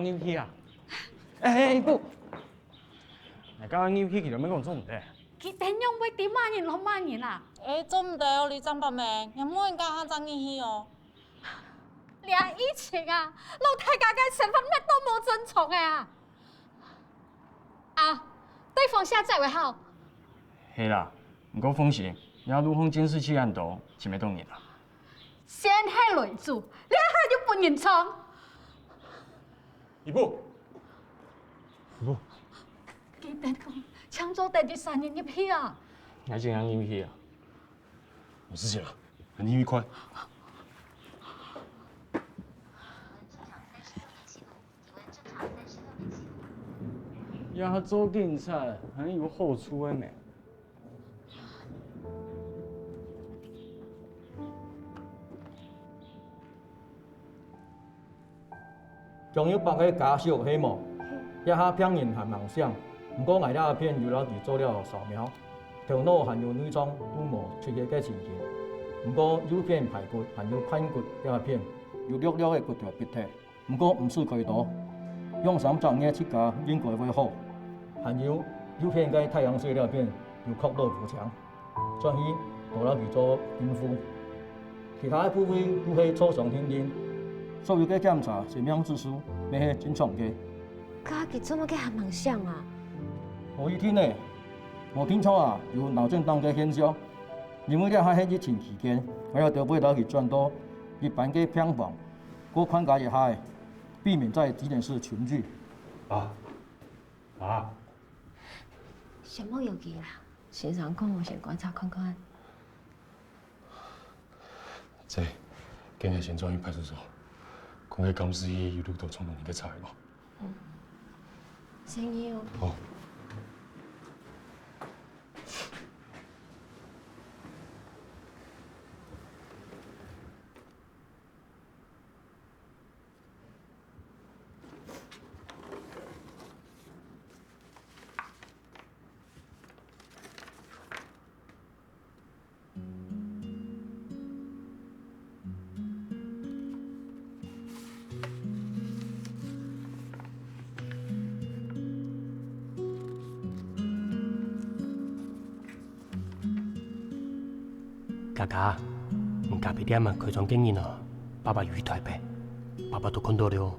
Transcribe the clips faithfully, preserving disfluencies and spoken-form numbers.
恁入去啊？哎，哎，不，哎，剛剛入去佢都無講做毋得。佢等樣會知麼人摎麼人啊？哎，做毋得哦，里長伯姆，若無人家下正入去哦。這疫情啊，摎大家个生活搣到無正常个啊！啊，對方寫在位好。係啦，毋過放心，這路項監視器恁多，尋得到人啊。 先係來煮，這下又分人嗆。姨父，姨父，佢等講，請做得一儕人入去啊。𠊎先行入去啊。有事情啊，你入去看。這下做警察，還有好處个咩？ 張友柏个家屬係無？這下病人還吂醒，毋過𠊎這片有摎佢做了掃描，頭腦還有內臟都無出血个情形，毋過右片排骨還有髖骨這片有略略个骨頭必忒。 毋過毋使開刀，兩三隻月自家應該會好。還有，右片个大羊水這片有擴到腹腔，轉去多摎佢做冰敷。其他个部位都係照常定定，所有个檢查生命指數乜係正常个。該佢做麼个還吂醒啊？無一定呢，無定著啊，有腦震盪个現象。因為這下係疫情期間，𠊎兜都會摎佢轉到一般个病房，過觀察一下仔。 避免在急診室群聚。啊，啊，先莫猶豫啦，先生講𠊎先觀察看看。姐，今日先轉去派出所，看該監視器有錄到撞著你个車無？嗯，先去哦。好。 佳佳，你隔壁店啊，開張見人哦，爸爸有去台北，爸爸都看到了。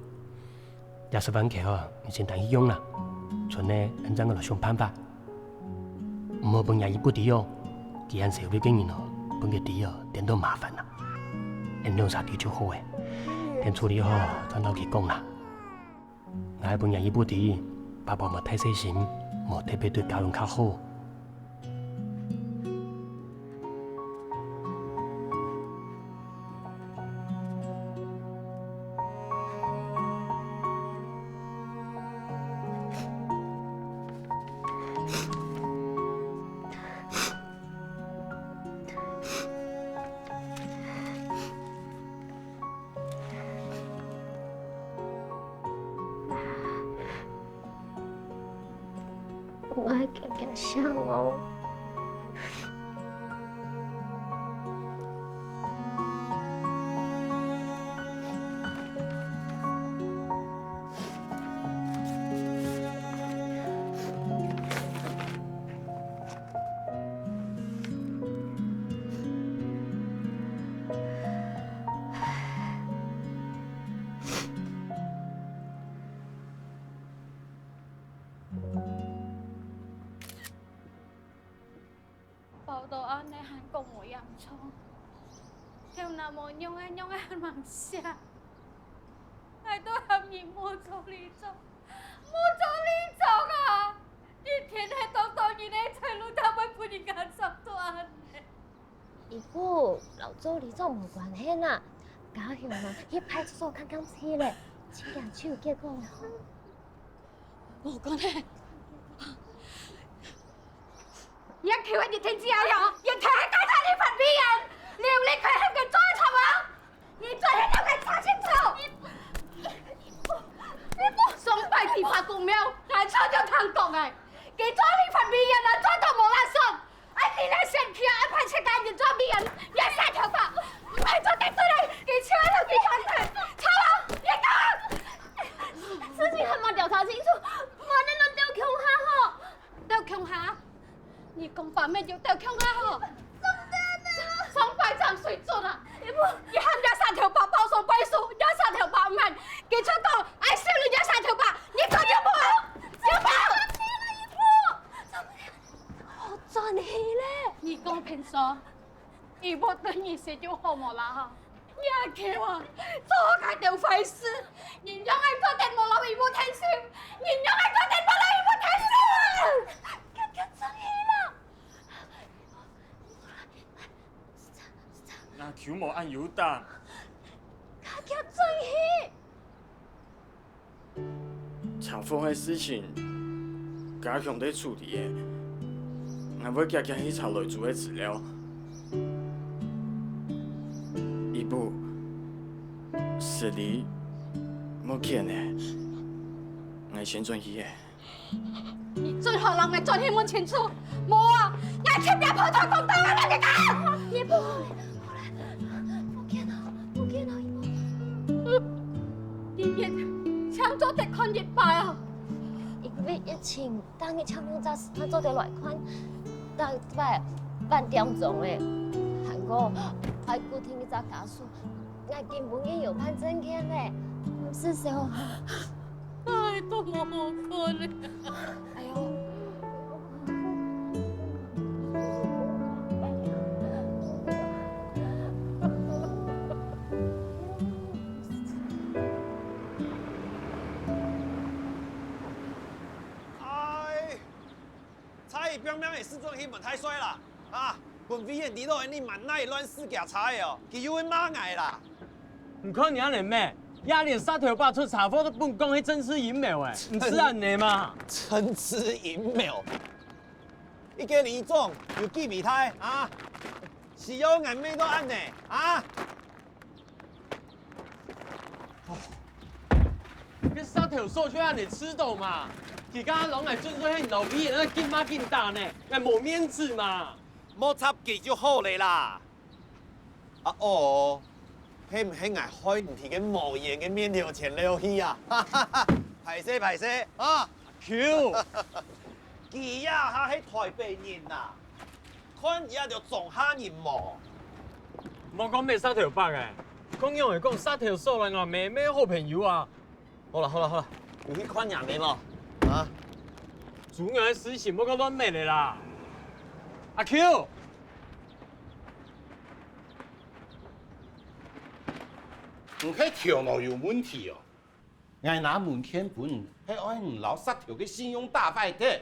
這十萬箍啊，你先拿去用啦，賰个，𫣆正來想辦法。毋好分若姨父知哦，佢恁衰會見人哦，分佢知哦，顛倒麻煩啦。𫣆兩儕知就好誒，等處理好，正摎佢講啦。 𠊎分若姨父知，爸爸無大細心，無特別對家人較好。 𠊎會遽遽醒哦。 包到恁呢還講無嚴重，頭那毛仰仔仰仔還吂醒。𠊎都喊你莫做里長，莫做里長啊！一定係當多人个財路才會分人家撞到恁呢。 姨父，摎做里長無關係啦，家雄啊，去派出所看看去咧，盡遽就有結果啦。無關係。你還求𠊎一天之後喲，一天還帶他去法院，你有理佢喊佢做得著無？你做得了解查清楚！你，你，你，上擺地法公廟，𠊎早就聽講誒，佢做去法院啊，做到無罅爽。 哎，你來先去啊，安排自家人做美人，你愛曬頭髮，你莫做得出來，佢就愛同你談談，吵啊，你講！你講話乜有兜共下吼？上擺正水準啊！你喊這石頭伯包手背手，這石頭伯毋肯，佢就講愛收你這石頭伯，你講有無？有無？好轉去咧！你講便所， 姨婆對你實在好無啦哈。你阿舅啊，做好个壞事，人樣愛做得無摎姨婆𢯭手，人樣愛做得無摎姨婆𢯭手啊！遽遽轉去啦！阿舅無恁有膽。遽遽轉去！ 車禍个事情，加強在處理个，𠊎會遽遽去查來豬个資料。姨婆，失禮，無譴个，𠊎先轉去个。你最好人來轉去問清楚，無啊，𠊎特別跑到公道个來个！姨婆，無見哦，無見哦，姨婆。今日請做得看一擺哦。 因為疫情，逐日淨有隻時段做得來看，逐擺半點鐘咧，還過愛固定一隻家屬，𠊎根本就有辦證件咧，毋使愁。哎，都無好看咧。哎喲。 哎，差一點點个時陣去問大帥啦，啊，分委員知道你滿哪亂試駕車个哦，佢又會罵𠊎啦。你看你恁樣咩？這連石頭伯出車禍都分講係政治陰謀欸，毋使恁樣嘛。政治陰謀？一個里長有幾偉大啊？需要𠊎罵到恁樣啊？ 該石頭嫂就恁樣遲到嘛，佢剛剛摎𠊎準說係你摎委員緊罵緊打呢，𠊎無面子嘛。莫插佢就好咧啦。啊哦，係毋係𠊎害你在該無緣个面頭前溜去啊？敗勢敗勢啊！Q，佢這下係台北人啊！ 看佢這兜莊下人無？莫講罵石頭伯欸，講仰仔講石頭嫂摎𠊎姆乜好朋友啊！好啦好啦好啦，有去看若姆無？啊？豬肉个事情莫講亂罵咧啦！阿Q，你係頭腦有問題哦！ 𠊎拿文件分你，係愛你摎石頭个信用打壞忒。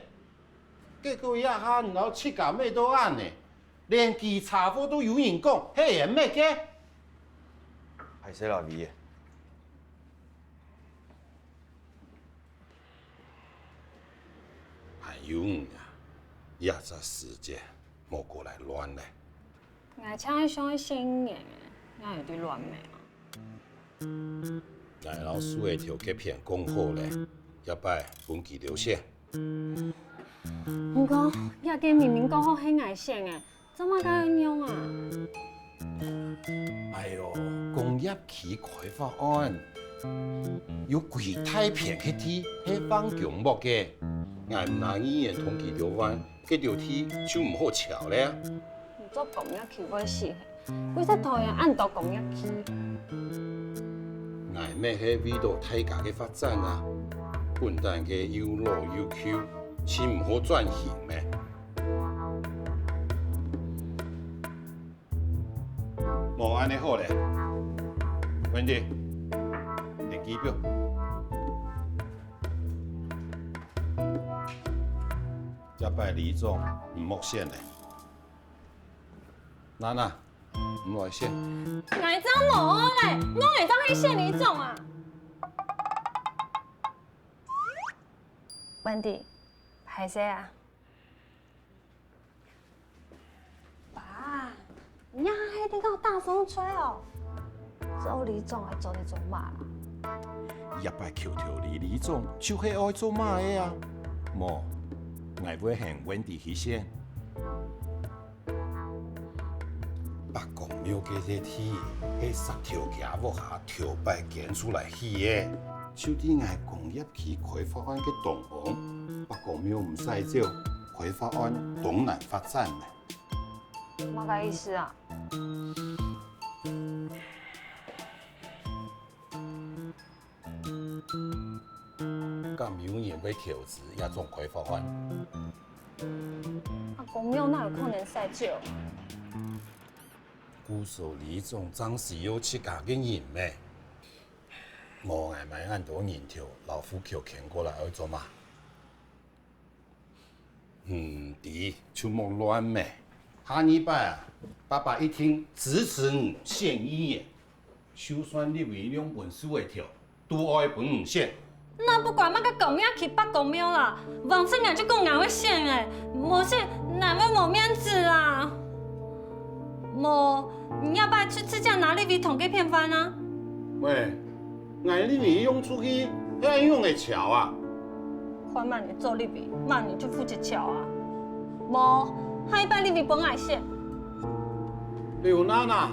結果這下你摎自家罵到恁仔，連佢車禍都有人講係你搣个。敗勢啦，李爺。還有你啊，這隻時節莫過來亂咧。 𠊎正係想愛細人仔，哪有在亂罵啊？𠊎摎樹仔頭該片講好咧，這擺分佢兜選。毋過，這個明明講好係𠊎選个，做麼个恁樣啊？哎喲，工業區開發案有幾大片个地係放公屋个，𠊎毋拿議員同佢兜換， 該兜地就毋好撨咧。你做工業區會死，歸隻桃園恁多工業區。𠊎乜係為著大家个發展啊，本旦个又老又舊，盡毋好轉型咩？無恁仔好咧，Wendy，你記住。 這擺里長毋莫選咧。娜娜，毋來選。𠊎正無愛咧，𠊎正愛選里長啊！Wendy，敗勢啊！ 爸，你還係在該打算揣哦？做里長愛做得做麼啦？這擺求求你，里長就係愛做麼个啊？無，𠊎會喊Wendy去選。伯公廟該垤地係石頭家屋下頭擺捐出來起个，就在𠊎工業 區開發案个當中，伯公廟毋使走，開開發案東南發展呢？麼个意思啊？敢有人會投資這種開發案？阿公廟哪有可能使少？故所里長正需要自家个人咩？無𠊎買恁多人頭，摎戶口遷過來愛做麼？ 毋知就莫亂咩。下二擺啊，爸爸一定支持你選議員，就算立委兩分數个票，都愛分你選。哪不管麼个公廟去拜公廟啦，橫直𠊎就講𠊎會選欸，無選哪會無面子啊？無，你這擺就直接拿立委通過騙翻啊！喂， 𠊎立委用出去，係仰仔喬啊？看麼人做立委，麼人就負責喬啊。無，下一擺立委分𠊎選。劉娜娜，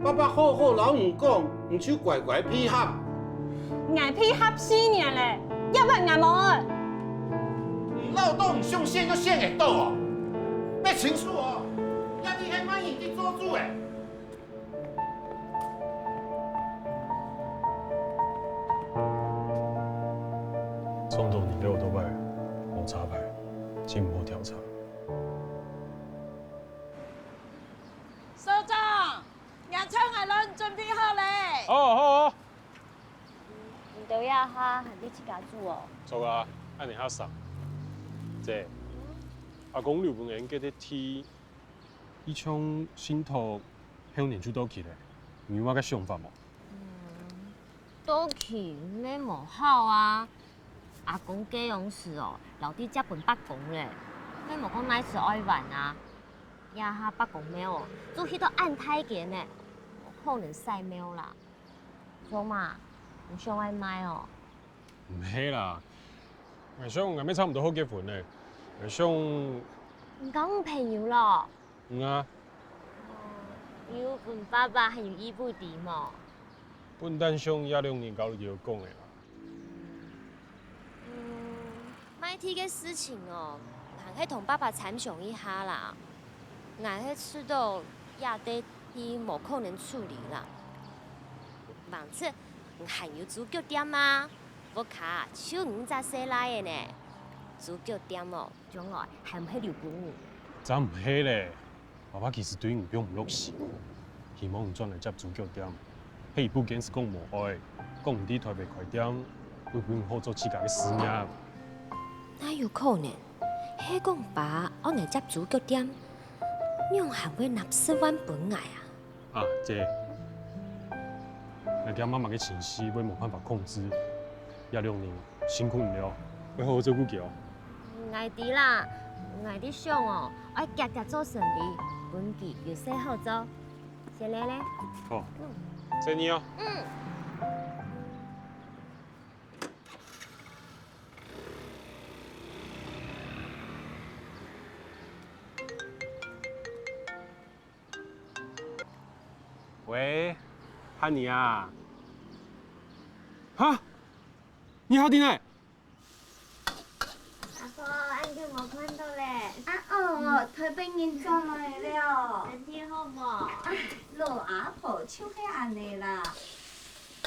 爸爸好好摎你講，你就乖乖配合。𠊎配合四年咧，這擺𠊎無愛。你老到你想選就選會到哦？愛清楚哦，這裡係麼人在做主欸？ 撞著人个奧多拜，無車牌，盡毋好調查。所長，𠊎請𠊎人準備好咧。哦，好哦。你兜這下還在自家住哦？著啊，恁仔較省。姐，阿公留分𠊎个地， 佢像信託後年就到期咧，你有麼个想法無？嗯，到期毋係無好啊。阿公該央時哦，留在這分伯公咧，係無講哪時愛還啊。這下伯公廟哦，做起到恁大間呢，無可能使廟啦。做麼，你想愛賣哦？毋係啦，𠊎想𠊎乜差毋多好結婚咧，𠊎想……你交女朋友咯？ 嗯啊。有分爸爸還有姨父知無？本旦想這兩日交流講个啦。嗯，賣地个事情哦，還係同爸爸參詳一下啦。𠊎係知著這垤地無可能處理啦。橫直，你還有豬腳店嘛？屋下就你一隻細倈仔呢，豬腳店哦， 將來還毋係留分你？正毋係咧，爸爸其實對你放毋落心，希望你轉來接豬腳店。係佢不堅持講無愛，講你在臺北開店，會分你好做自家个事業。哪有可能？係講爸愛𠊎接豬腳店，仰還會納十萬分𠊎啊？ 啊，姐，𠊎驚媽媽个情緒會無辦法控制，這兩年辛苦你了，愛好好照顧佢哦。𠊎知啦，𠊎在想哦，愛遽遽做生理，分佢有事好做。先來咧。好，嗯。先你哦。嗯。 喂，漢妮啊？哈？你還在呢？阿婆，恁久無看著咧。啊哦，臺北人轉來了。身體好無？啊，老阿婆就係恁仔啦。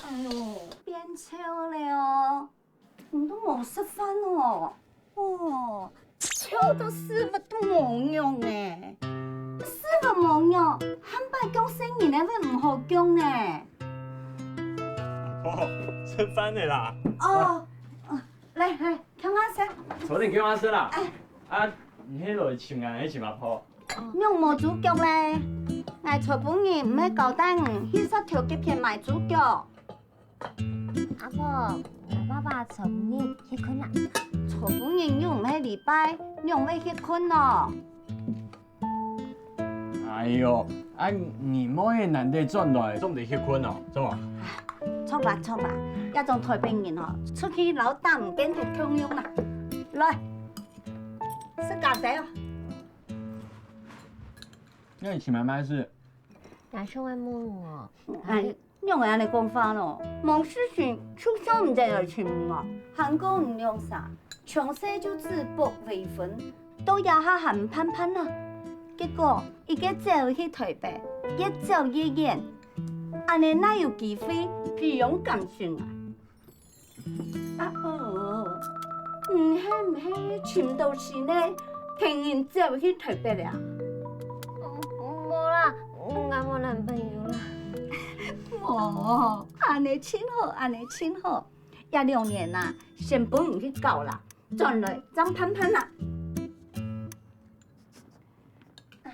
哎喲，變瘦了哦。 你都無食飯哦？哦，瘦到屎朏都無用欸！屎朏無用，下擺降細人仔會毋好降呢。哦，食飯了啦。哦，哦，來來，共下食。坐等共下食啦。哎。啊，你係來尋𠊎還係尋阿婆？仰無豬腳咧？𠊎昨晡日毋係交代你去石頭街片買豬腳？ 阿婆，𠊎爸爸昨晡日歇睏啊。昨晡日又毋係禮拜，仰會歇睏呢？哎喲，啊，你妹仔難得轉來，做毋得歇睏哦，做無？著啦，著啦，這種臺北人哦，出去摎打毋見都共樣啦。來，食咖啡哦。該你尋𠊎麼个事？𠊎想愛問你哦，哎， 仰會恁仔講話咯？無事情就想毋得來尋𠊎，還過你兩儕，從細就指腹為婚，到這下還毋盼盼啊？結果一個走去臺北，越走越遠，恁呢哪有機會培養感情啊？啊哦，你係毋係尋到心个，騙人走去臺北啊？無啦，𠊎無男朋友啦。無，恁呢盡好，恁呢盡好。這兩年啊，先分你去搞啦，轉來正盼盼啦。唉，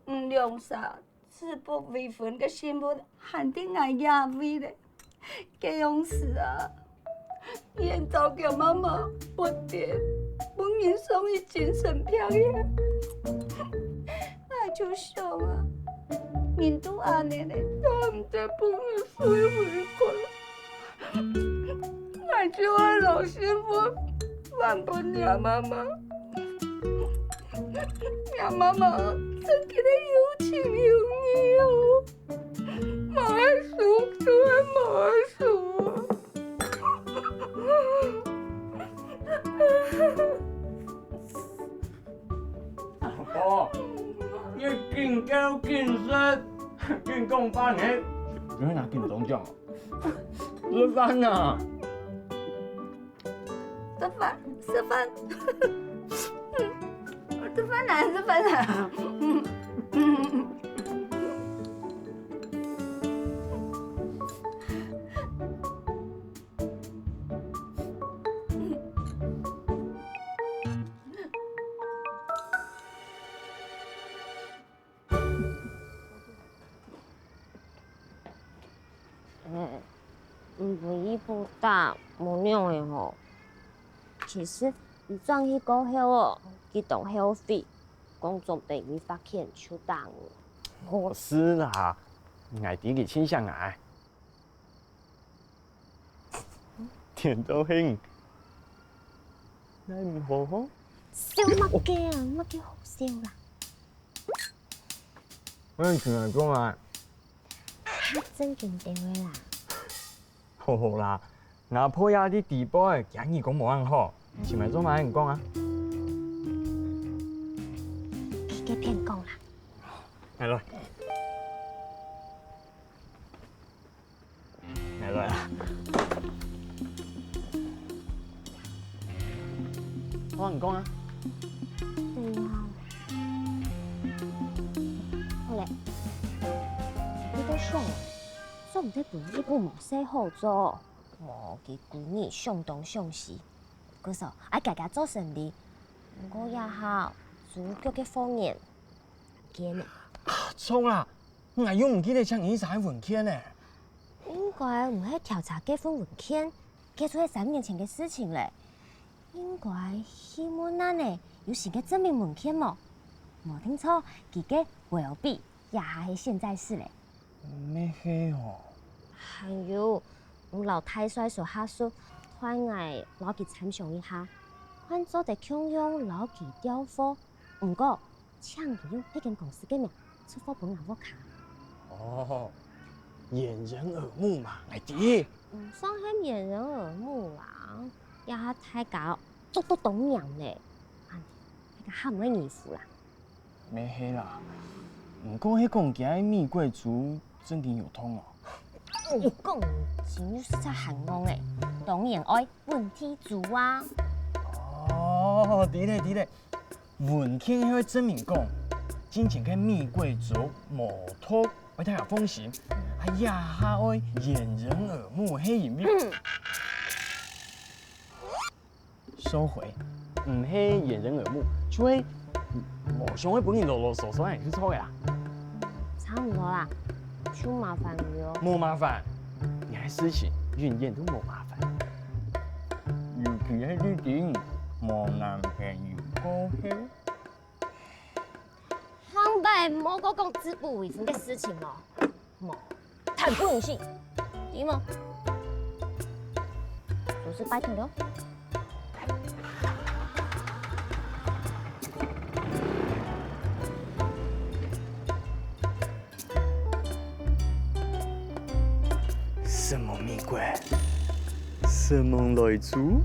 你兩儕 止步未婚个新聞還在𠊎這位咧。該央時啊，你還走去媽媽發癲，分人送去精神病院。𠊎就想啊，人都恁呢咧，都毋得分人飛回去。 𠊎就愛摎新聞還分若媽媽。若媽媽正經个有情有義哦，無愛輸，就係無愛輸啊！哦，你緊噭緊食，緊講話呢，你會拿緊中獎哦。 食飯啊！食飯，食飯，食飯啊，食飯啊！嗯，毋分義父打，無仰仔好。其實，你轉去過後哦，佢當後悔，講做毋得你發現就打你。無事啦，𠊎知佢盡惜𠊎。甜到興，𠊎毋好吼。笑麼个啊？麼个好笑啦？ 𠊎同你講啊。正經兜个啦。好好啦，吾婆也在底背，驚你講無恁好，請問做麼个你講啊？去該片講啦。來來。 來來啊。我同你講啊。嗯，好。好咧。你都想，做毋得分義父無事好做。無，佢歸日想東想西。故所，愛家家做生理。毋過這下，豬腳个貨源，毋見咧。啊，著啦！ 𠊎又毋記得請人去查文件呢。應該毋係調查該份文件，該就係三年前个事情咧。應該去問恁呢有新个證明文件無？無定著，佢个會員證也還係現在式咧。乜係哦。還有，你摎大帥叔下屬，代𠊎摎佢參詳一下，看做得共樣摎佢調貨。毋過， 請佢用該間公司个名出貨分吾屋下。哦，掩人耳目嘛，𠊎知。毋算係掩人耳目啦，這下大家都都當嚴咧，恁呢，大家較毋會疑狐啦。乜係啦，毋過係講佢个美國豬正經有毒哦。你講真就實在還戇咧，當然愛問題豬啊。哦，知咧知咧， 文件係愛證明講，進前个美國豬無毒，愛大家放心。啊，這下愛掩人耳目，係因為收回，毋係掩人耳目，就係無想愛分人囉囉嗦嗦，就著个啦。差毋多啦，就麻煩你哦。無麻煩，你个事情永遠都無麻煩。尤其係你知無男朋友過後。 下擺莫過講止步維生个事情哦。無，談不攏係，知無？就是拜託了。 承蒙美國，承蒙來豬。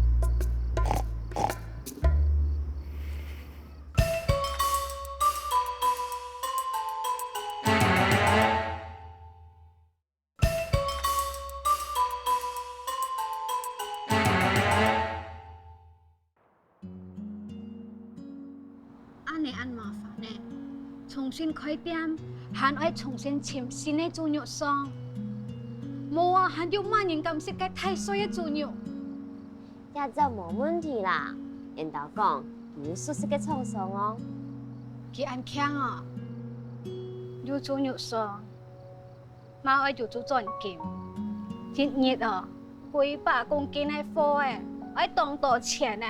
恁呢恁麻煩呢，重新開店，還愛重新尋新个豬肉商。無啊，還有麼人敢食該太衰个豬肉？這就無問題啦，𠊎兜講，你有熟識个廠商哦。佢恁慶哦，有豬肉商， 嘛愛有做轉金。一日哦，幾百公斤个貨仔，愛當多錢呢。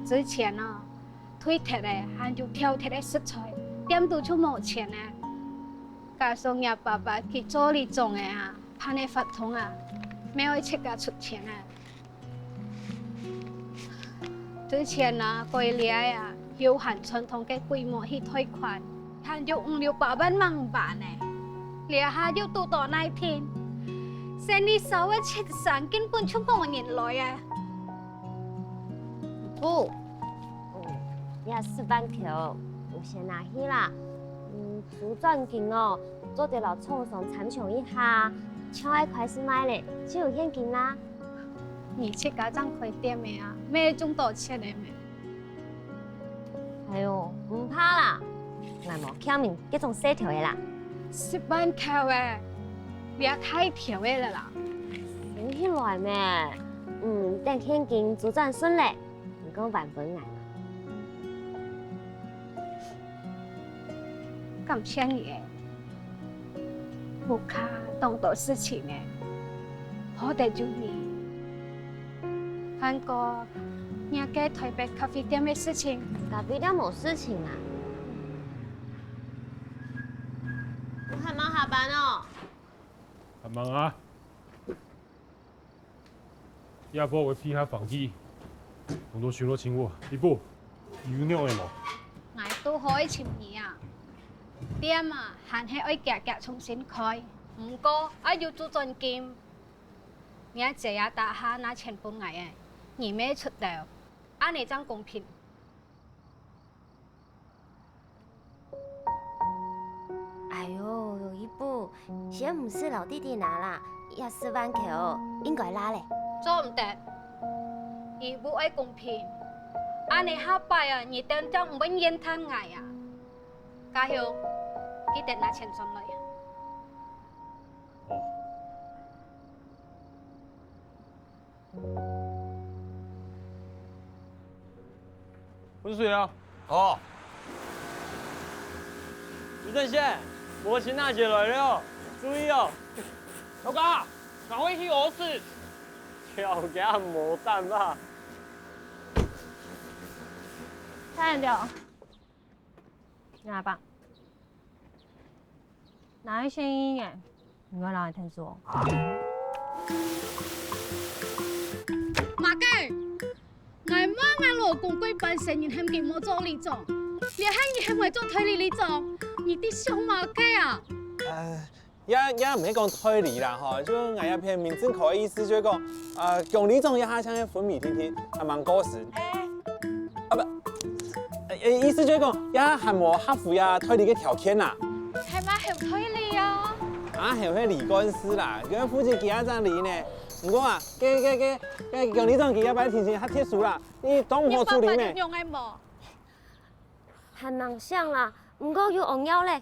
之前哦，退忒个還有調忒个食材，店肚就無錢呢。加上若爸爸佢做里長个啊，辦个活動啊，乜愛自家出錢呢。 之前啊，該倈啊，有還傳統个規模去貸款，還有五六百萬吂還呢。這下又堵到內定，生理少个七成根本就無人來啊。不，嗯，這十萬箍，你先拿去啦。嗯，做轉金哦，做得摎廠商參詳一下，正愛開始賣咧，就有現金啦。 你自家正開店个啊，乜中多錢个咩？哎喲，毋怕啦，𠊎無欠人該種細條个啦。十萬箍欸，這太條个了啦。收起來咩？嗯，等現金周轉順咧，你講還分𠊎。 感謝你欸，屋下當多事情欸，好得有你。還過，若个台北咖啡店个事情，咖啡店無事情啊？你還吂下班哦？還吂啊。 這下會批下房契，同到巡邏請我，你不，有用个無？𠊎都好愛尋你啊！店啊，還係愛遽遽重新開，毋過愛有做轉金。若姐啊，打下拿錢分𠊎欸，你乜出兜，恁呢正公平。 哎喲，有一步，先毋使摎弟弟拿啦，這十萬箍應該拿咧。做毋得，義務愛公平。恁呢下擺啊，你等等毋會怨嘆𠊎啊。家雄，記得拿錢轉來啊。哦。 溫水啊！好。朱正憲，模型拿起來了，注意哦！頭家，趕快去屙屎！條件無膽吧？快點走！ 阿爸，哪一些語言，你會拿來聽說？麼个？𠊎罵𠊎老公歸半生人喊佢莫做里長，這下你喊𠊎做代理里長，你在想麼个啊？呃， 也，也毋係講代理啦，吼，就𠊎這片民政科个意思就係講，呃，鄉里長這下像係昏迷定定，還吂過時。哎。啊，不，呃，意思就係講，這下還無合乎這代理个條件啦。係嘛，係代理啊？啊，係，係理官司啦，因為附近幾下隻里呢。毋過啊，該，該，該，該鄉里長佢這擺情形較特殊啦，你當毋好處理咩？你爸爸有用个無？還吂想啦，毋過有戇尿咧。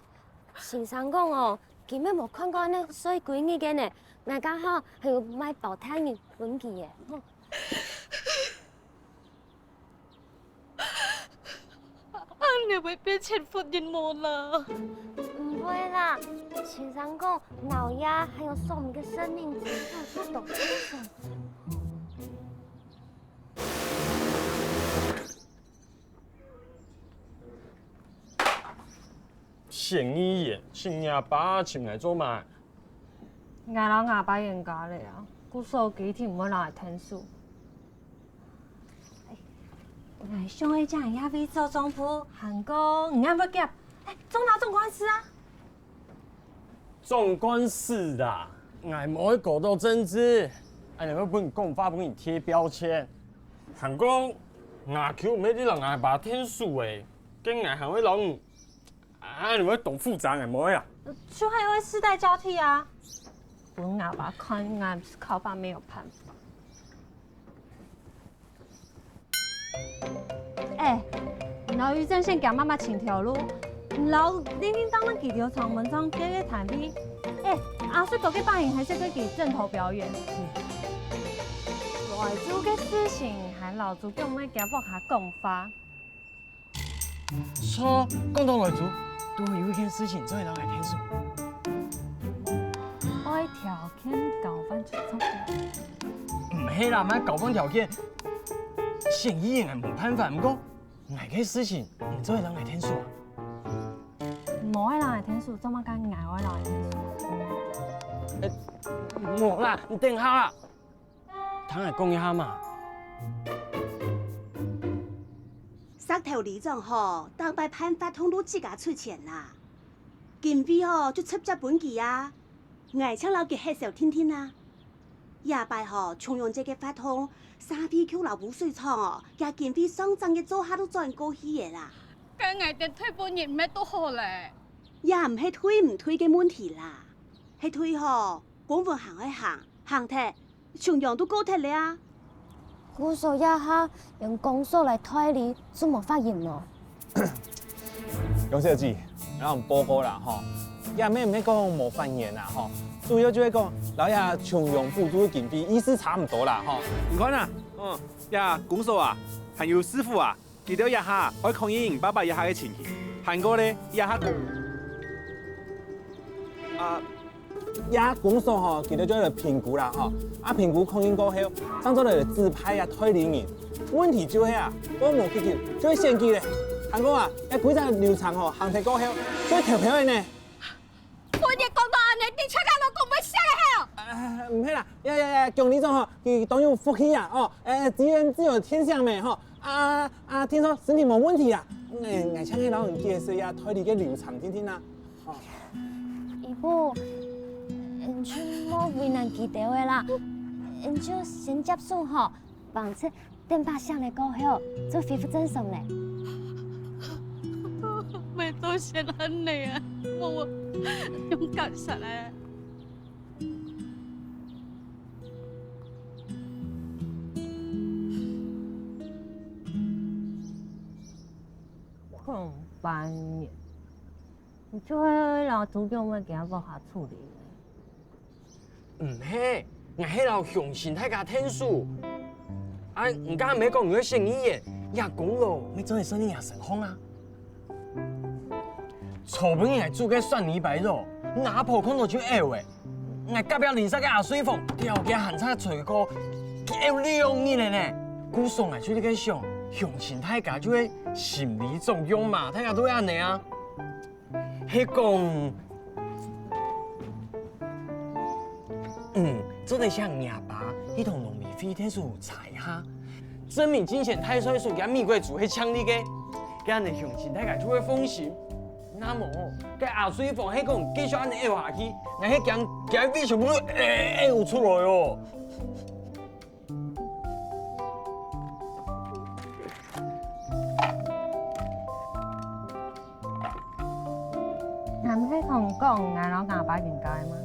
先生講哦， 根本無看過恁衰鬼日个呢，𠊎剛好還有買包大人分佢个。恁樣會變成活人無啦？毋會啦，先生講，老爺還有所有个生命之樹都懂得。先生，請若爸尋𠊎做麼？𠊎摎吾爸冤家咧啊，故所佢一定毋會摎𠊎𢯭手。𠊎想愛請你這位做總舖，還過你恁會夾，哎，做哪總幹事啊？ 總幹事啊，𠊎無愛搞到政治，恁樣會分人講話，分人貼標籤。還過，吾舅毋係在摎吾爸𢯭手欸，該𠊎還會摎你，恁樣會當複雜，𠊎無愛啊。就還會世代交替啊，分吾爸看𠊎毋係靠爸沒有辦法。 哎，你然後余正先行慢慢尋頭路，然後零零當當佢兜上門上佢个攤位。哎，阿水哥个反應還係佢个陣頭表演。來做个事情，還老祖公愛行屋下講話。 著，講到來做，都有一件事情做得摎𠊎𢯭手。愛條件交換就著了。毋係啦，毋係交換條件，生意𠊎無辦法，毋過𠊎个事情你做得摎𠊎𢯭手啊？無愛摎𠊎𢯭手，做麼个𠊎愛摎𠊎𢯭手？無啦，你等下啦。 聽𠊎講一下嘛。石頭里長吼，逐擺辦活動都自家出錢啦。經費吼就直接分佢啊。𠊎正摎佢核銷定定啊。這擺吼，重陽節个活動，沙鼻球摎泅水廠哦，厥經費上正月做下都轉過去个啦。該𠊎等退分人毋係都好咧？也毋係退毋退个問題啦，係退吼，公文還愛行，行忒 重陽都過忒了啊。故所這下用公所來代理，就無法用無？楊小姐，摎你報告啦吼，也毋係毋係講無法用啦吼，主要就係講摎這重陽補助个經費意思差毋多啦吼。你看啊，嗯，這公所啊，還有市府啊， 佢兜這下愛確認爸爸這下个情形，還過咧，這下公，啊，這公所吼，佢兜就來評估啦吼。啊，評估確認過後，正做得指派啊代理人。問題就係啊，過無幾久就會選舉咧。還過啊，這規隻流程吼，行忒過後，就會投票个呢。 分你講到恁樣，你全家都講毋識个吼！啊，毋係啦，呀呀呀，姜里長吼，佢當有福氣啊，哦，誒，資源自有天相咩，吼，啊啊，聽說身體無問題啊，誒，𠊎請你摎你解釋一下代理个流程定定啊，哦。姨母，你就莫為難佢兜个啦，你就先接受吼，反正 等把聲了過後，就恢復正常咧。毋係做先恁樣啊，無，用感覺來啊。講半年，你就會摎豬腳妹行屋下處理咧。 毋係，𠊎係摎鄉親大家𢯭手。啊，你頭先毋係講你愛選議員，這功勞乜做得算你身項啊？昨晡日𠊎煮个蒜泥白肉，你阿婆看著就噭欸。𠊎隔壁鄰舍个阿瑞芳，吊佢還差吹過，佢噭兩日了呢。故所𠊎就在該想，鄉親大家就係心理作用嘛，大家都會恁樣啊。 係講，嗯，做得請若爸去同農委會𢯭手查一下，證明進前大帥叔佢美國豬係淨俐个，該恁樣鄉親大家就會放心。若無，該阿瑞芳係講繼續恁樣噭下去，𠊎係驚佢个胃全部都噭噭出來哦。 你毋係同你講𠊎摎若爸冤家个嗎？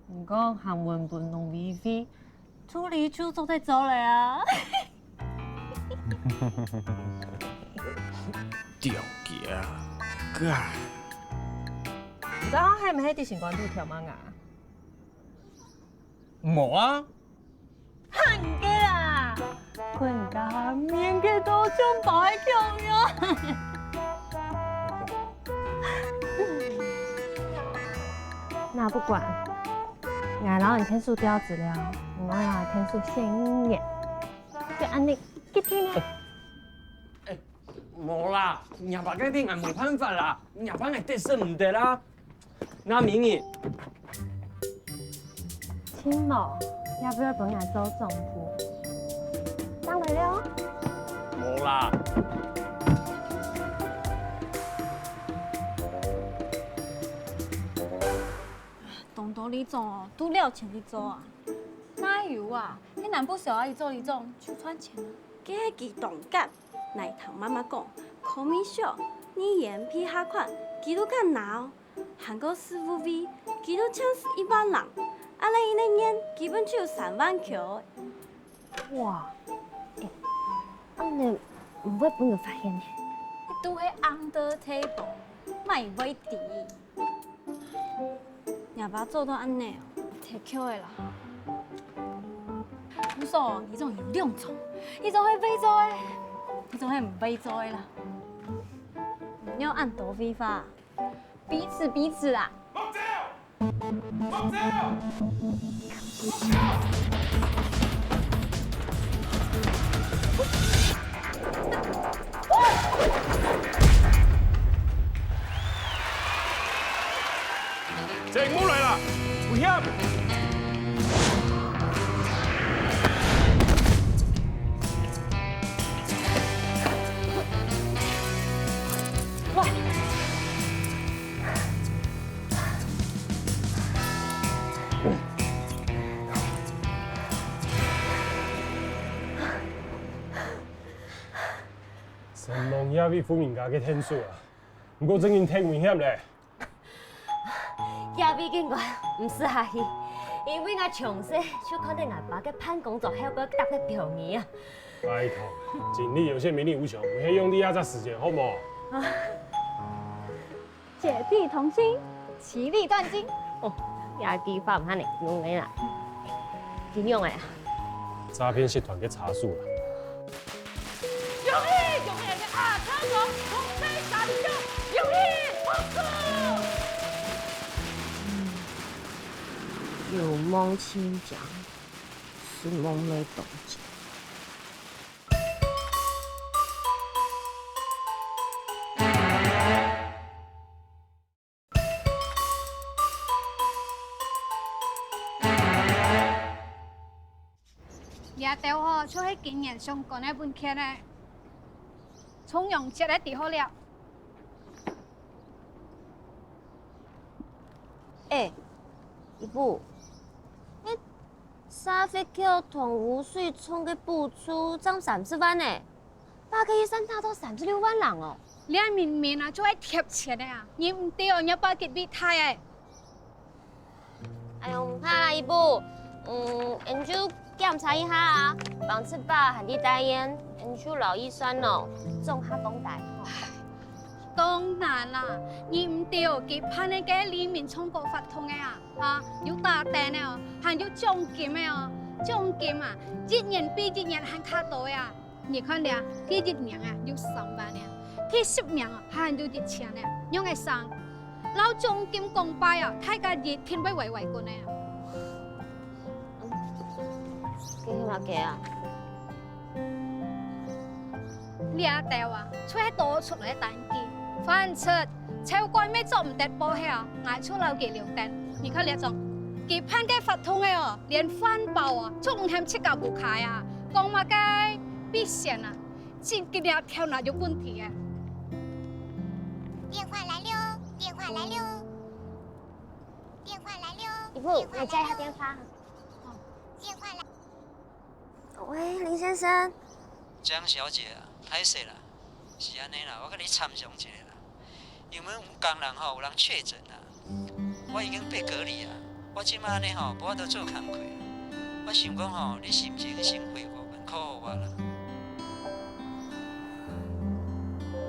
毋過還問分農委會，處理就做得做了啊。條件啊，該。你知道係毋係在心肝肚挑拨𠊎？ 無啊。還个啦，分家面个都像白狗樣。那不管，𠊎摎你𢯭手調職了，你愛摎𢯭手選議員，就恁樣決定了。 無啦，若爸該片𠊎無辦法啦，若爸𠊎得勢毋得啦。那明日，親無，也毋愛分𠊎做總鋪。上來了。無啦。當多里長哦，都了錢去做啊。哪有啊，該南部小阿姨做里長就賺錢啊。該係佢當敢。 𠊎聽媽媽講，孔明秀、議員、批下款，佢都敢拿哦。還過事務費，佢都淨使一萬零，啊，這一年基本就有三萬箍。哇，欸，你毋會分人發現呢？你都係under table，麼人會知？若爸做到恁呢哦，忒巧个啦。毋錯，一種有兩種，一種係會做个，一種係毋會做个啦。毋要恁多廢話，彼此彼此啦。 正過來啦，危險！承蒙這位婦人家个𢯭手啊，毋過正經忒危險咧。這位警官毋使客氣，因為𠊎從細就看著𠊎爸个辦公桌後背貼个標語啊。拜託，警力有限，民力無窮，毋係用這隻時間，好無？啊。 姐弟同心，其利斷金。哦，這句話毋係你用个啦，真用个啊。詐騙集團个查數啦。恭喜恭喜，𠊎个阿昌哥通過三級，恭喜發財！有夢情長，是夢寐當久。 這兜吼，就係今年相關个文件呢。重陽節个底好了。欸，姨父，你沙發口同污水沖个補助正三十萬呢？ 爸个預算達到三十六萬零哦。這明明啊，就係貼錢个啊！你毋對哦，若爸佢會大个。哎喲，毋怕啦，姨父。嗯，𠊎就檢查一下啊，防治爸還在大院，𠊎就摎預算哦，總下放大吼。當然啦，你毋對哦，佢辦个該黎明唱歌活動个啊，啊，有打燈个哦，還有獎金个哦，獎金啊，一年比一年還較多个啊！ 你看這，第一名啊，有三萬呢；第十名啊，還有一千呢。仰仔生？摎獎金講拜啊，大家一定會歪歪滾个啊。該係麼个啊？這兜啊，就係多出來个單據，反正超過乜做毋得報銷啊，𠊎就摎佢留等。你看這種，佢辦个活動个哦，連飯包啊，就毋喊自家屋下啊，講麼个必選啊！ 真个，你个頭腦有問題啊！電話來了，電話來了，電話來了，姨父，電話來了。你接一下電話。電話來。喂，林先生。江小姐啊，歹勢啦，是恁呢啦，𠊎共你參詳一下啦。 因為𠊎工廠吼有人確診啊，𠊎已經被隔離啊，𠊎這馬恁呢吼，無法度做工課啊。𠊎想講吼，你心情先恢復，恁靠好𠊎啦。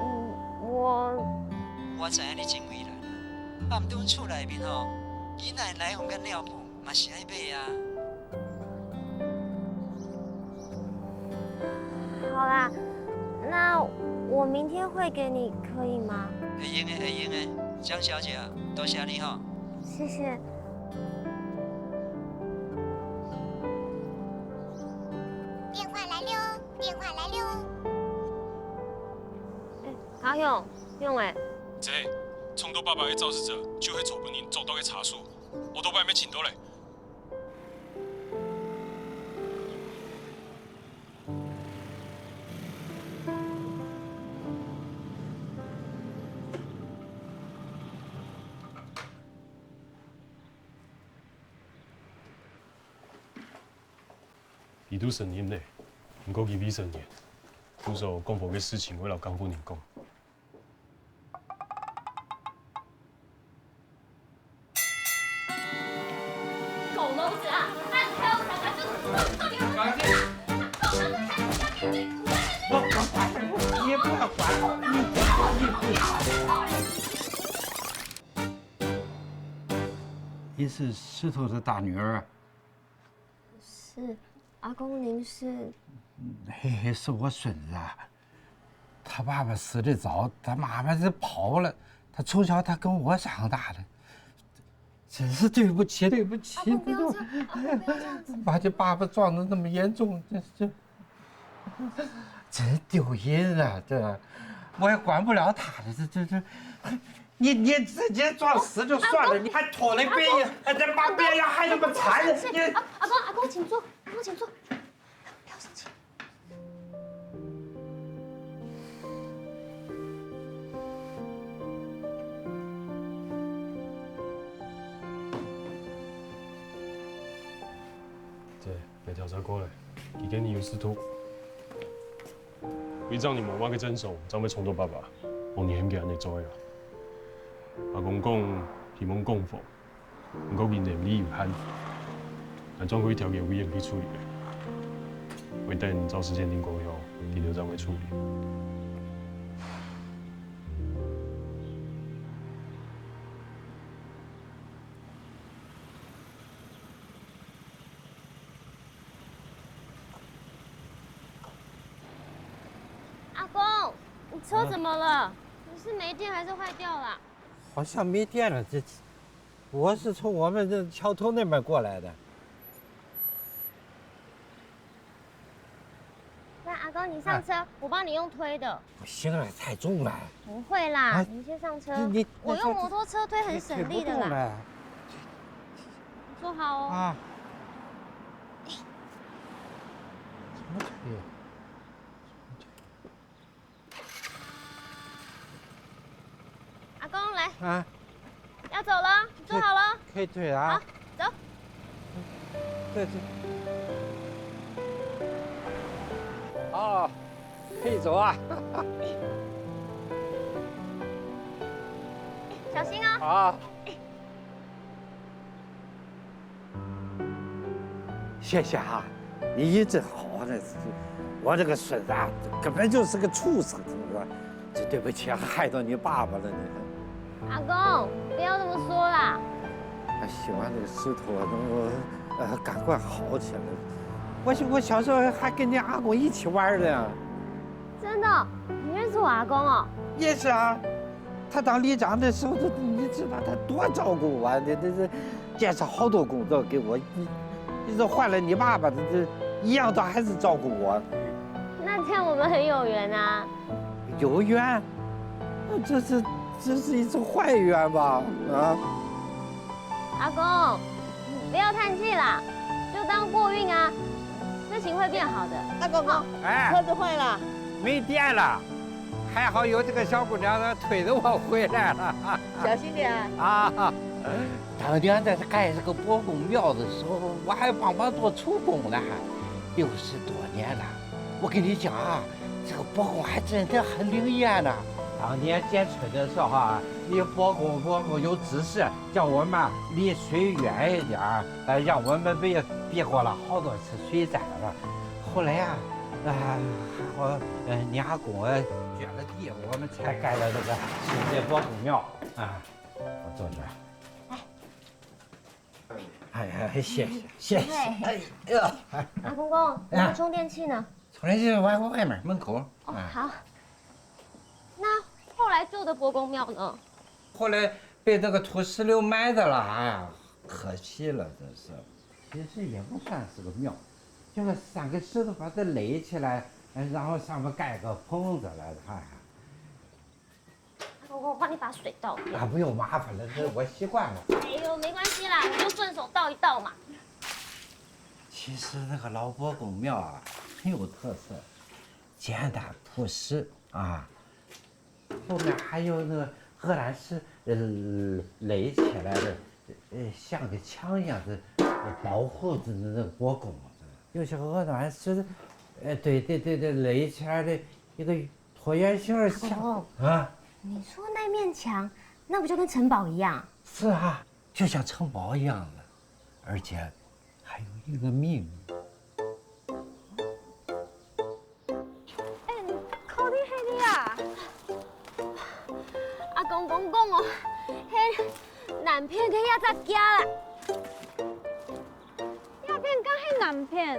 嗯，𠊎，𠊎知影你真為難啊，啊毋過厝內面吼，奶奶來往个尿布嘛是愛買啊。 好啦，那我明天匯給你，可以嗎？會用个，會用个，江小姐啊，多謝你吼。謝謝。電話來了，電話來了。哎，阿雄，雄仔。姐，撞著爸爸个肇事者，就係昨晡日捉著个車手，奧多拜乜尋著咧。 佢都成年咧，毋過佢未成年，故所講話个事情會摎更多人講。 狗孺子啊！按條條就你是石头的大女儿啊？是，阿公，您是？嘿嘿，是我孙子啊。他爸爸死得早，他妈妈是跑了，他从小他跟我长大的。 真是对不起，对不起，阿公，不要这样，阿公，不要这样子。把你爸爸撞得那么严重，这这真丢人啊！这我也管不了他了，这这这，你你自己作死就算了，你还拖累别人，还得把别人害那么惨，你阿阿公，阿公，请坐，阿公，请坐。 不要生气。姐，你調查過了，佢今日有事做。會長，你無麼个證據，正會衝著爸爸，望你喊佢恁樣做个啊。阿公講，希望講和。 毋過佢能力有限，𠊎總歸調佢委員去處理个。會等照時間定過後，佢就正會處理。阿公，你车怎么了？你是没电还是坏掉了？好像没电了，这，我是从我们这桥头那边过来的。那阿公，你上车，我帮你用推的。不行了，太重了。不会啦，啊，你先上车。你，你，我用摩托车推很省力的啦。你坐好哦。啊。怎么推？ 阿公，来。啊。要走了，你坐好了。可以退啊。好，走。对，对。哦，可以走啊。小心哦。好。 谢谢哈，你一直好好的，我这个孙子啊，根本就是个畜生，是不是？这对不起，害到你爸爸了，你。阿公，不要这么说啦。哎，希望这个石头啊，能够，呃，赶快好起来。我，我小时候还跟你阿公一起玩的呀。真的？你认识我阿公哦？认识啊，他当里长的时候，你知道他多照顾我，这，这，这，介绍好多工作给我，你，你这换了你爸爸，这，这一样都还是照顾我。那这样我们很有缘啊。有缘？那这是，这是一次坏缘吧？啊？阿公，不要叹气啦，就当过运啊，事情会变好的。大公公，哎，车子坏了。没电了，还好有这个小姑娘推着我回来了。小心点啊。啊。 当年在盖这个伯公庙的时候，我还帮忙做粗工呢。六十多年了，我跟你讲啊，这个伯公还真的很灵验呐。当年建村的时候啊，你伯公伯母有指示，叫我们离水远一点儿，呃，让我们别，别过了好多次水灾了。后来啊，啊，还好，呃，你阿公捐了地，我们才盖了这个新的伯公庙啊。我坐这儿。 哎呀，谢谢，谢谢。哎呀，阿公公，你的充电器呢？充电器在外面门口。哦，啊。好。那后来旧的伯公庙呢？后来被那个土石流埋的了，哎呀，可惜了，这是。其实也不算是个庙，就是三个石头把它垒起来，哎，然后上面盖个棚子了，哎呀。 我，我帮你把水倒掉。啊，不用麻烦了，这我习惯了。哎呦，没关系啦，你就顺手倒一倒嘛。其实那个老伯公庙啊，很有特色，简单朴实啊。后面还有那个鹅卵石，呃，垒起来的，呃，像个墙一样的，呃，保护着那个伯公。有些鹅卵石，呃，对，对，对，对，垒起来的一个 椭圆形儿墙。阿公，啊？你说那面墙，那不就跟城堡一样？是啊，就像城堡一样的，而且还有一个秘密。哎，你肯定是你啊！公公講哦，該南片个該隻囝啦。這片敢係南片？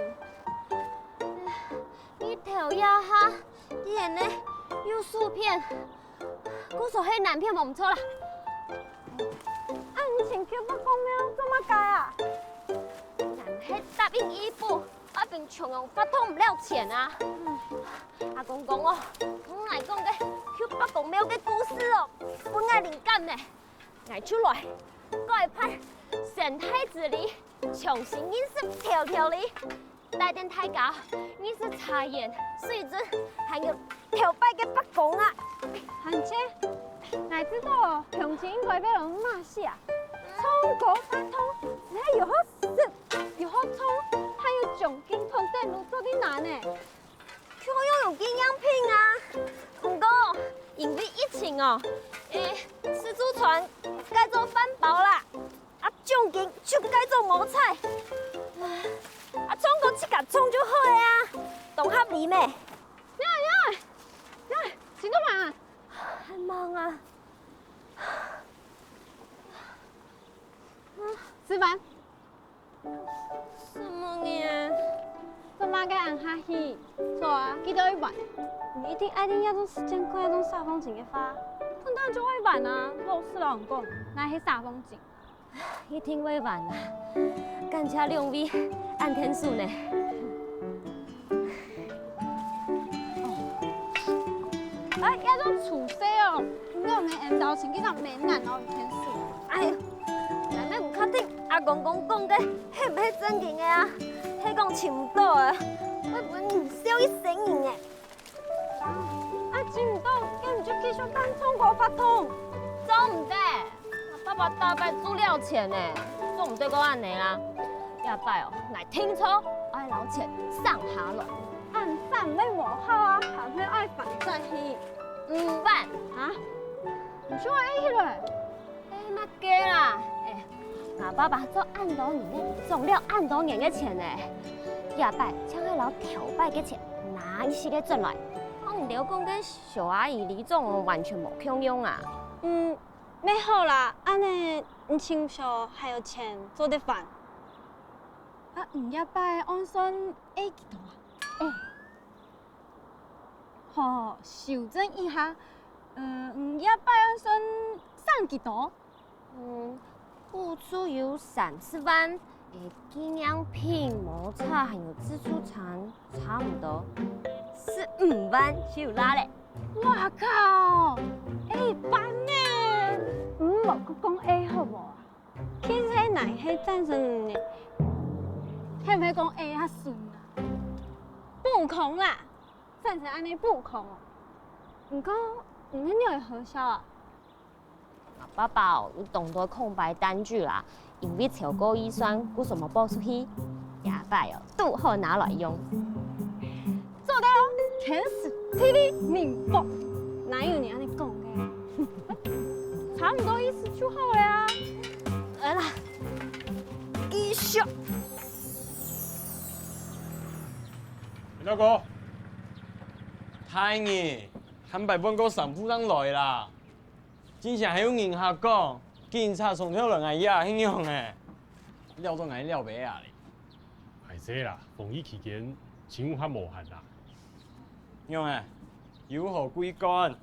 日頭這下，佇該呢，右手片，故所係南片無毋著啦。啊，你尋Q伯公廟做麼个啊？𠊎係答應義父，愛分重陽發糖毋了錢啊。阿公公哦，同𠊎講个Q伯公廟个故事哦，分𠊎靈感呢。 𠊎就來改扮成太子梨，重新認識條條梨，帶等大家認識茶園、水圳，還有頭擺个伯公啊！還有，𠊎知道鄉親應該愛用麼个啊？唱歌發糖，係又好食又好唱，還有獎金通等路做得拿呢。 共樣有紀念品啊。毋過，因為疫情哦，欸，自助餐改做飯包啦，啊，獎金就改做摸彩。啊，唱歌自家唱就好了啊，當合理咩？呀呀呀，請做麼个啊？還吂啊。食飯。 什麼呢？做麼个恁客氣？坐啊，繼續去玩。你一定愛等這種時間過這種煞風景个話，等下就會晚啊！老實摎你講，哪係煞風景？一定會晚啊！感謝兩位恁𢯭手呢。 哎，這種趨勢哦，你有能恁早醒，這種蠻難哦，你天使。哎，𠊎乜毋確定阿公公講个係毋係正經个啊，係講尋毋到啊，會分人笑一生人呢。啊，尋毋到，該你就繼續扮唱歌發糖。做毋得。 爸爸逐擺就了錢呢，做毋得過恁呢啦。這擺哦，𠊎定著愛摎錢省下來。恁省乜無效啊，還係愛還債去。毋還。啊？毋就愛愛起來？愛麼个啦？欸，吾爸爸做恁多年个，省了恁多年个錢呢，這擺正愛摎頭擺个錢拿一息仔轉來。同你兜講个小阿姨、里長哦，完全無共樣啊。嗯， 乜好啦，恁呢你尋少還有錢做得還。啊，你這擺按算會幾多啊？欸，好，修正一下，嗯，你這擺按算省幾多？嗯，補助有三十萬，欸，紀念品、摸彩還有自助餐，差毋多十五萬就有罅咧。 哇靠，會翻呢！你莫過講會好無啊？其實𠊎係贊成你，係毋係講會較順啊？補空啦，贊成恁呢補空哦。毋過，你係仰仔好笑啊？ 爸爸哦，有當多空白單據啦，因為超過預算，故所無報出去。這擺哦，拄好拿來用。做得哦，天時地利人和，哪有你恁呢講个啊？差毋多意思就好了啊。來啦，繼續。老哥，大人，還愛換過衫褲正來啦。 真正還有人客講，警察衝頭來𠊎這係仰仔？撩到𠊎撩尾啊哩！歹勢啦，防疫期間，請勿較無閒啦。仰仔？有何貴幹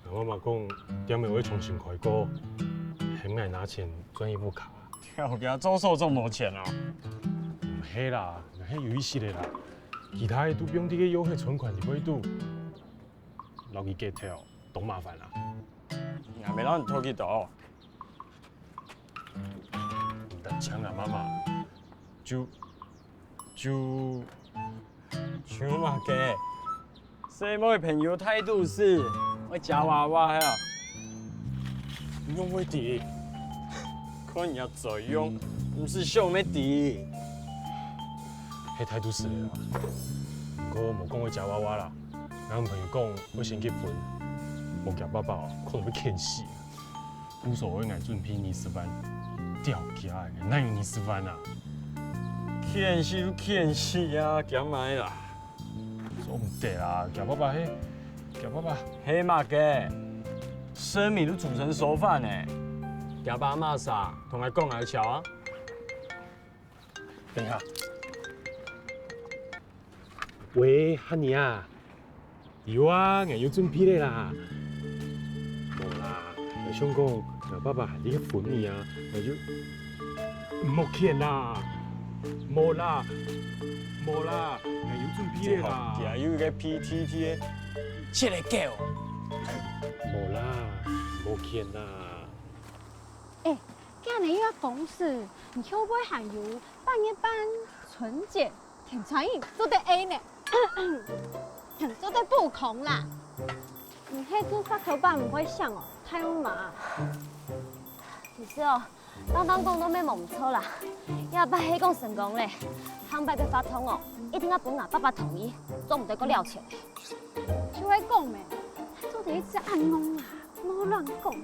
？𠊎媽媽講，店仔會重新開過，喊𠊎拿錢轉去屋下。 條件做手做無錢啊？毋係啦，𠊎係有意思个啦。其他个都放在該遊戲存款裡背肚，摎佢結頭，當麻煩啦。𠊎無摎你討幾多。你得請啊，媽媽，就，就 像麼个？細妹朋友大肚屎，愛夾娃娃係啊？仰會知？看你个嘴樣，毋使想乜知。係大肚屎个啦。毋過無講愛夾娃娃啦，𠊎男朋友講愛先結婚，無夾爸爸哦，可能會譴死。 故所愛𠊎準備二十萬，吊起來，哪有二十萬啊？譴死就譴死啊，驚麼个啦？做毋得啊！厥爸爸係，厥爸爸係麼个？神明都祖神熟飯呢！厥爸媽啥，同𠊎講𠊎就著啊！等一下。喂，哈尼啊！ 有啊，𠊎有準備咧啦。無啦，𠊎想講，吾爸爸還在昏迷啊，𠊎就，莫譴啦，無啦，無啦，𠊎有準備咧啦。這下又一個P T T个，這個狗。無啦，莫譴啦。欸，今日又愛公司，你後背還有半月半春節？ 天才做得A呢，做得補空啦。你係做石頭伯毋會想哦，大勇媽。其實哦，當當講都無毋著啦。這擺係講成功咧，下擺个活動哦，一定愛分吾爸爸同意，做毋得過了錢。就係講咩，做得一直恁戇啊，莫亂講。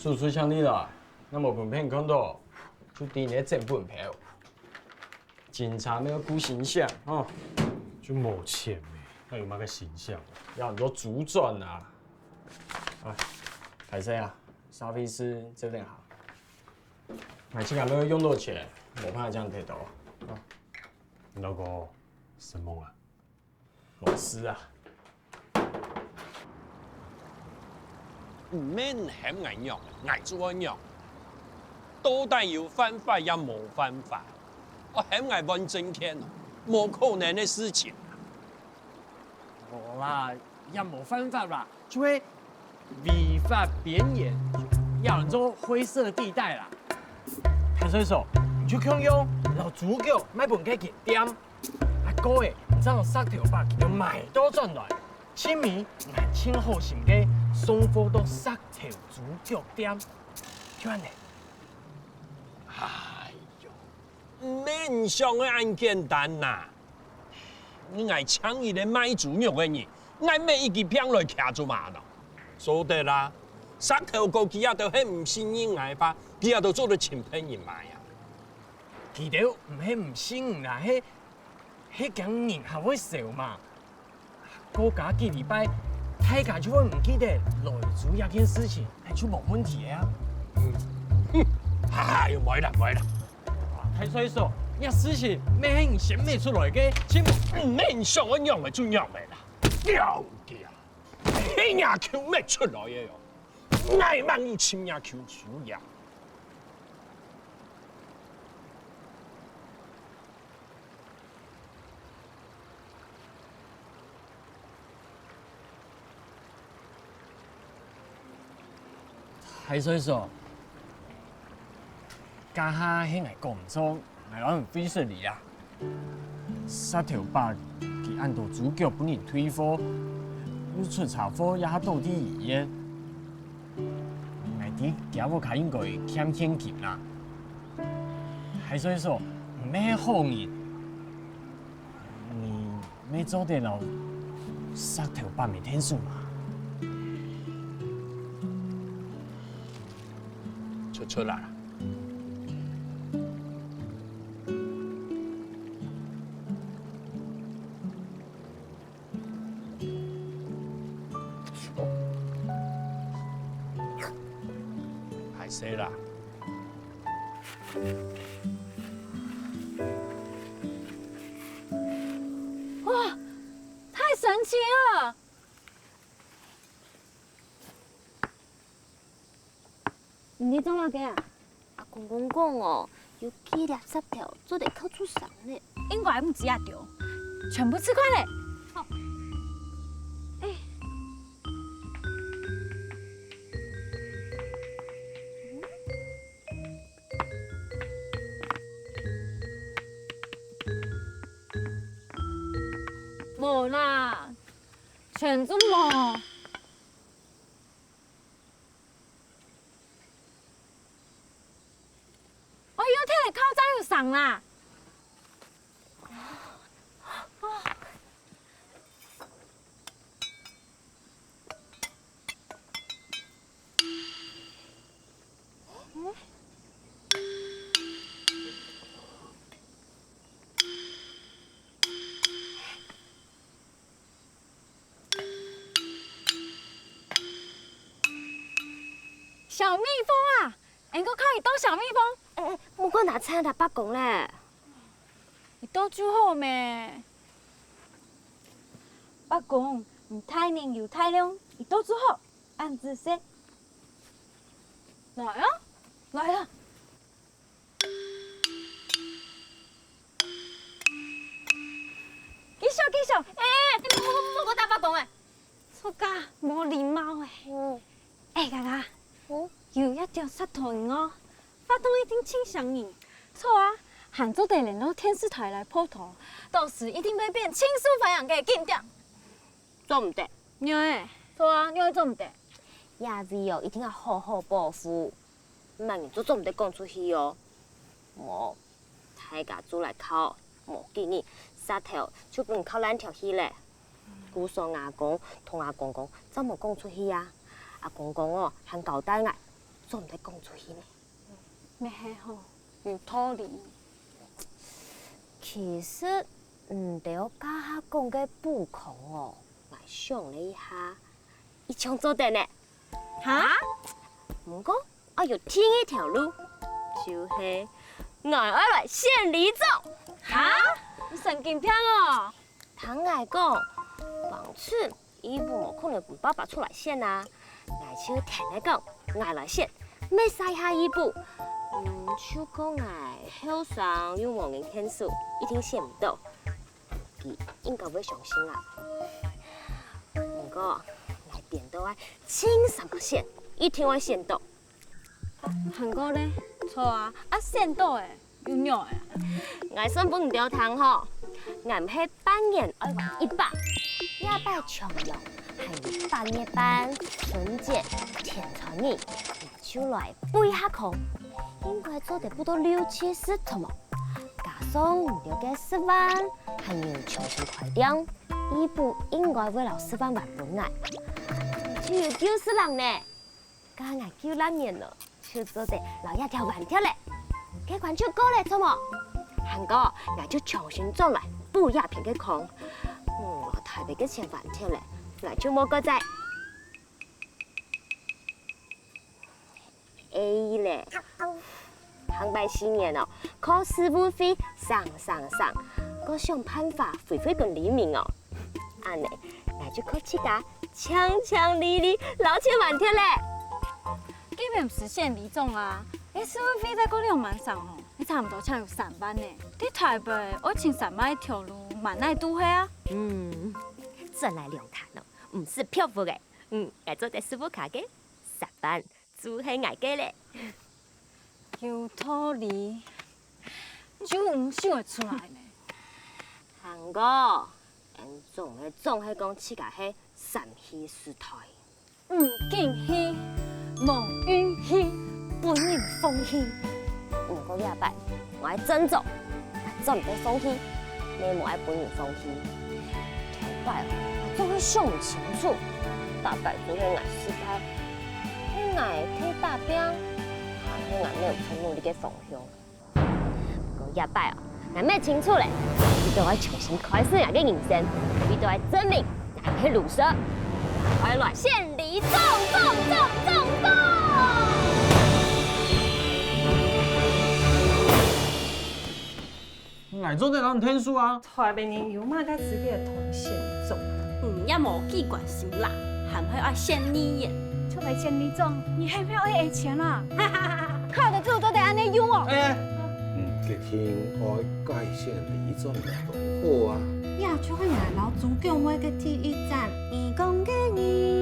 叔叔請你啦，若無分別人看著，就知你係真本票。警察乜愛顧形象，吼。就無錢咩，還有麼个形象？愛仰般周轉啊？啊，歹勢啊，沙飛斯這點好。𠊎自家乜愛用著錢，無辦法恁樣提著。啊。老哥，承蒙啊。 老師啊。毋免喊𠊎仰，𠊎就愛仰。到底有犯法也無犯法，愛喊𠊎換證件哦，無可能个事情。無啦，也無犯法啦，就係違法邊緣，也安做灰色地帶啦。派出所，你就共樣摎豬腳賣分該間店。 啊，過仔，你正有石頭伯佢兜買倒轉來，盡尾𠊎盡好心个送貨到石頭豬腳店，就恁呢。哎喲，毋免想个恁簡單吶！你𠊎請你來賣豬肉个人，𠊎乜一支拚來徛做麼个呢？做得啦，石頭哥佢兜係毋信任𠊎話，佢兜做得尋別人買啊！佢兜毋係毋信任啦，係 係驚人還會愁嘛。過加幾禮拜，大家就會毋記得來豬這件事情，就無問題个啊。嗯，哼，哎喲，毋會啦，毋會啦。大帥嫂，這事情乜係你先搣出來个，先毋免想愛仰仔就仰仔啦。了解啊，係若舅搣出來个哦，𠊎萬一尋若舅豬呀。 大帥嫂，這下係𠊎講毋著，𠊎摎你會失禮啊。石頭伯佢恁多豬腳分人退貨，又出車禍這下倒在醫院。 𠊎知厥屋下應該欠現金啦。大帥嫂，你乜係好人，你乜做得摎石頭伯摎𢯭手嘛？出來啦。歹勢啦。哇，太神奇了！ 你在做麼个啊？阿公公講哦，有幾粒石頭做得敲出聲呢。應該毋止啊，對，全部試看咧。好。哎。無啦，全做無。 哦，又聽得敲正有聲啦。小蜜蜂啊，恁个可以當小蜜蜂。哎，哎，莫過拿菜來伯公咧。你到就好咩？伯公，你大人有大量，你到就好，恁仔細。來啊，來啊！ 繼續，繼續。哎，你莫，莫，莫過打伯公哎。臭家，無禮貌哎。嗯。哎，嘉嘉，嗯？有一條石頭人哦，發動一定盡響人。著啊，還做得聯絡電視台來報導，到時一定會變盡受歡迎个景點。做毋得。仰會？著啊，仰會做毋得？這位哦，一定愛好好保護。 麼人就做毋得講出去哦。無，大家就來敲，無幾日，石頭就分敲爛條去咧。故所阿公同阿公公正無講出去啊。阿公公哦，還交代𠊎，做毋得講出去呢。乜係吼，有道理。其實，你兜這下講个補空哦，𠊎想了一下，一定做得呢。 哈？毋過，愛有第二條路，就係𠊎愛來選里長。哈？你神經病哦！聽𠊎講，橫直義父無可能分爸爸出來選啊，𠊎就同你講，𠊎來選，乜使下義父。嗯，就講𠊎後生又無人𢯭手，一定選毋著。 佢應該會傷心啊。毋過，𠊎顛倒愛盡想愛選，一定愛選著。還過咧？著啊，啊選著欸，又仰仔啊？𠊎算分你兜聽吼，𠊎毋係半年愛還一擺，這擺長榮還有八月半、春節、天穿日， 就來補一下空，應該做得補到六七十，著無？加上你兜个食飯，還有重新開店，義父應該會摎食飯還分𠊎，就有九十零呢。加𠊎九十年咯，就做得摎這條還忒咧。該關就過咧，著無？還過，𠊎就重新轉來補這片个空。嗯，摎大筆个錢還忒咧，𠊎就無過再 A咧。下擺四年哦，靠事務費省省省，過想辦法回饋分里民哦。恁仔，𠊎就靠自家強強力力摎錢還忒咧。既然毋使選里長啊，該事務費再過兩萬三哦，你差毋多淨有三萬呢。在台北愛尋三萬一條路，蠻難堵係啊。嗯，轉來龍潭哦，毋使漂浮个。嗯，𠊎做得事務卡个，三萬 就係𠊎个咧。有道理，就毋想會出來呢。還過，𫣆總係總係講自家係三氣時代。毋景氣，無運氣，分人放棄。毋過這擺，𠊎愛振作，𠊎做毋得放棄，乜無愛分人放棄。 頭擺哦，𠊎總係想毋清楚，逐擺總係𠊎失敗，係𠊎忒打拚，還 𠊎也無有尋著你个方向。毋過這擺哦，𠊎乜清楚咧，你都愛重新開始𠊎个人生，你都愛證明𠊎毋係魯蛇，𠊎愛來獻禮，中中中中中！ 𠊎做得摎你𢯭手啊！台北人有麼个資格同你獻禮中？你也無幾關心啦，還會愛獻禮耶？就來獻禮中，你還會愛愛錢啦？靠得住做得恁樣用哦！哎，嗯，一定愛該獻禮中个當好啊！這就係𠊎摎豬狗妹个第一站，你講个你。